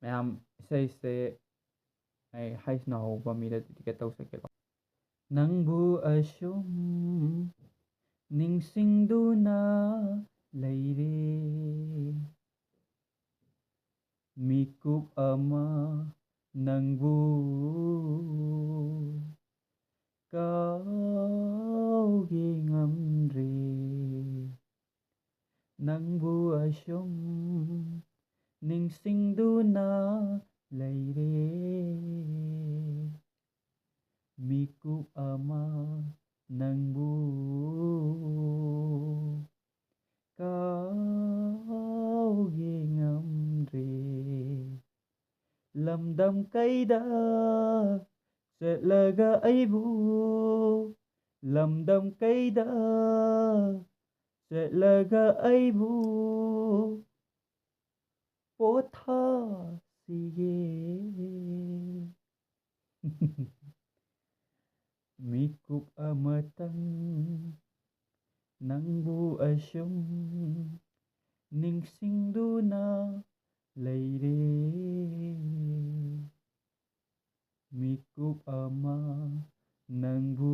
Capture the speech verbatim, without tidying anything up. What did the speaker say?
ꯃꯌꯥꯝ, ꯏꯁꯩꯁꯦ ꯑꯩ ꯍꯩꯁꯅ ꯍꯧꯕ ꯃꯤꯗ dedicate ꯇꯧꯖꯒꯦꯀꯣ꯫ ꯅꯪꯕꯨ ꯑꯁꯨꯝ ꯅꯤꯡꯁꯤꯡꯗꯨꯅ ꯂꯩꯔꯦ, ꯃꯤꯀꯨꯞ ꯑꯃ ꯅꯪꯕꯨ ꯀꯥꯎꯒꯦ ꯉꯝꯗ꯭ꯔꯦ꯫ ꯅꯪꯕꯨ ꯑꯁꯨꯝ ꯅꯤꯡꯁꯤꯡꯗꯨꯅ ꯂꯩꯔꯦ, ꯃꯤꯀꯨꯞ ꯑꯃ ꯅꯪꯕꯨ ꯀꯥꯎꯒꯦ ꯉꯝꯗ꯭ꯔꯦ꯫ ꯂꯝꯗꯝ ꯀꯩꯗ ꯆꯠꯂꯒ ꯑꯩꯕꯨ, ꯂꯝꯗꯝ ꯀꯩꯗ ꯆꯠꯂꯒ ꯑꯩꯕꯨ ꯄꯣꯊꯥꯁꯤꯒꯦ꯫ ꯃꯤꯀꯨꯞ ꯑꯃꯇꯪ ꯅꯪꯕꯨ ꯑꯁꯨꯝ ꯅꯤꯡꯁꯤꯡꯗꯨꯅ ꯂꯩꯔꯦ, ꯃꯤꯀꯨꯞ ꯑꯃ ꯅꯪꯕꯨ